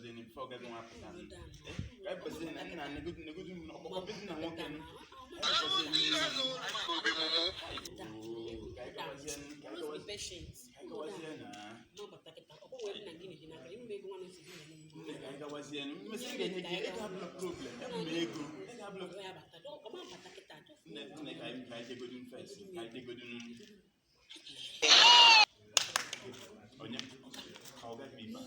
gabazie before ọga gị nwa apụta. Ka anyị bazie na nna negodu negodu m ọkpọkọ bezi na nwoke m. Ka anyị bazie oo, ka anyị gabazie ka anyị Always be gabazie patient. ka anyị gabazie na nne ka anyị gabazie mmesi m ga-enye gị ego abụla problem ebu m ego ego abụla. Nne nne ka anyị jegodu first, ka anyị jegodu onye ka ọ gaghị ife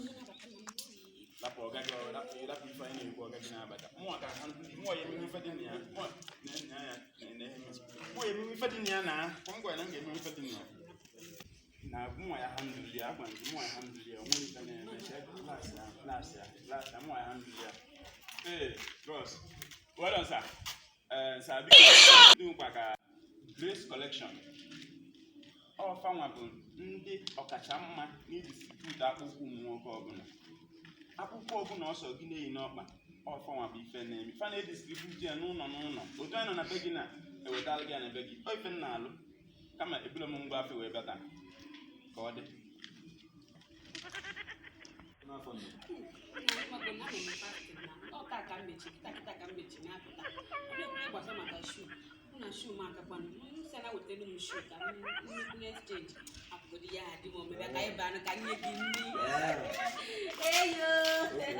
lapụ ọga gị lapụ lapụ ife anyị na-ekwu ọga gị na-abata mụnwa ka ha mụọ ya emenwe ife dị na ya mụọ na na ya na mụọ ya emenwe ife dị na ya na kwa m gwara na m ga-emenwe ife dị na ya na mụnwa ya handle ya agwa gị mụnwa ya handle ya onwe ife na-eme class ya class ya class ya mụnwa ya handle ya. Ee, bros, well done, sir. Ee, sir, biko ndị nkwa ka Grace Collection ọfanwa bụ ndị ọkacha mma n'idistribute akpụkpọ ụmụ nwoke ọbụla akpụkpọ ọbụla ọsọ gị na-eyi n'ọkpa ọfanwa bụ ife na-eme ife na-edistribute ya n'ụlọ n'ụlọ otu anyị nọ na be gị na ewetala gị ya na be gị ọ ife m na-alụ kama ebula m ngwa afọ wee bịa taa ka ọ dị N'afọ nne. Eyo.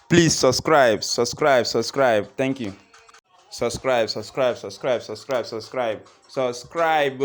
Please subscribe, subscribe, subscribe. Thank you. Subscribe, subscribe, subscribe, subscribe, subscribe, subscribe.